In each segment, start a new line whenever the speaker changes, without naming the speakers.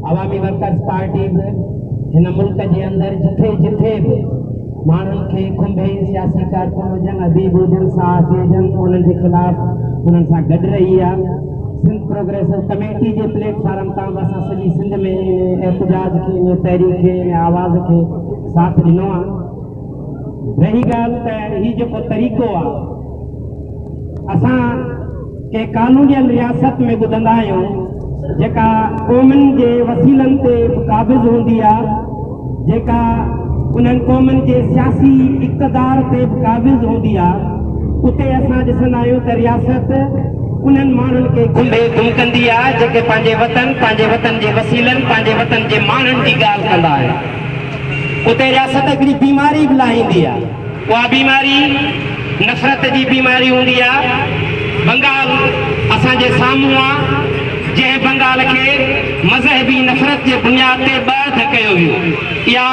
عوامي workers party به هن ملڪ جي اندر جٿي جٿي به ماڻهن کي کنڀي سياسي ڪارڪن هجن، اديب هجن، صحافي هجن انهن جي خلاف انهن سان گڏ رهي آ. سنڌ پروگريسو ڪميٽي جي پليٽ فارم تان به اسان سڄي سنڌ ۾ ان احتجاج کي، ان تحريڪ کي، ان آواز کي ساٿ ڏنو آ. رهي ڳالهه ته هي جيڪو طريقو آ اسان ڪنهن ڪالونيل رياست ۾ ٻڌندا آهيون جيڪا قومن جي وسيلن تي به قابض هوندي آ، جيڪا انهن قومن جي سياسي اقتدار تي به قابض هوندي آ، اتي اسان ڏسندا آهيون ته رياست انهن ماڻهن کي کنڀي گم ڪندي آ جيڪي پنهنجي وطن، پنهنجي وطن جي وسيلن، پنهنجي وطن جي ماڻهن جي ڳالهه ڪندا آهن. اتي رياست هڪڙي بيماري به لاهيندي آ. اها بيماري نفرت جي بيماري هوندي آ. بنگال اسان جي سامهون آ، جنهن بنگال کي مذهبي نفرت جي بنياد تي ٻه اڌ ڪيو ويو. اها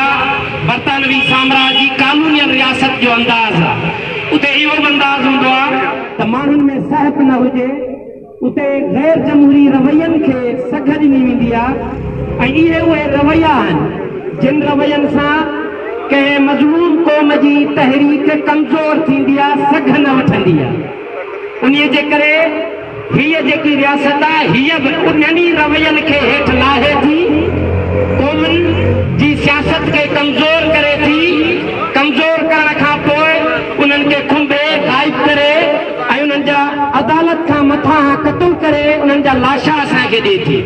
برطانوي سامراج جي ڪالونيل رياست جو انداز آ. اتي اهو به انداز هوندو آ ته ماڻهن ۾ سهپ نه هجي. اتي غير جمهوري روين کي سگهه ڏني ويندي آهي ۽ اهي اهي رويا آهن جن روين سان ڪنهن مظلوم قوم جي تحريڪ ڪمزور ٿيندي آهي، سگهه نه وٺندي آهي. انهيء جي ڪري هيء جيڪي رياست آهي هيء به انهن ئي روين کي هيٺ لاهي ٿي، قومن جي سياست کي ڪمزور ڪري ٿي، ڪمزور ڪرڻ کان پوء انهن کي کنڀي غائب ڪري، ۽ انهن جا عدالت کان مٿانهان قتل ڪري انهن جا لاشا اسان کي ڏئي ٿي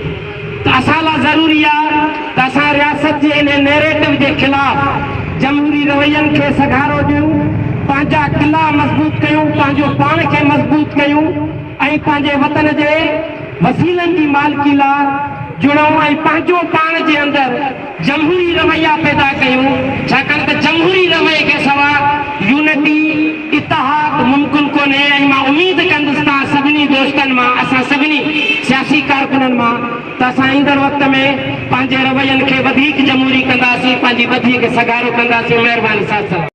ته اسان لا ضروري آ ته اسان رياست جي انهي نيريٽو جي خلاف جمهوري روين کي سگهارو ڏيون، پنهنجا قلعا مضبوط ڪيون، پنهنجو پاڻ کي مضبوط ڪيون ۽ پنهنجي وطن جي وسيلن جي مالڪي لا جڙون ۽ پنهنجو پاڻ جي اندر جمهوري رويا پيدا ڪيون، ڇاڪاڻ ته جمهوري رويي کان سوا يونٽي، اتحاد، ممڪن ڪونهي ۽ مان اميد ڪندس توهان سڀني دوستن مان، اسان سڀني سياسي ڪارڪنن مان ته اسان ايندڙ وقت ۾ پنهنجي روين کي وڌيڪ جمهوري ڪنداسين، پنهنجي ٻڌي کي سگهارو ڪنداسين. مهرباني. ساٿ سلام.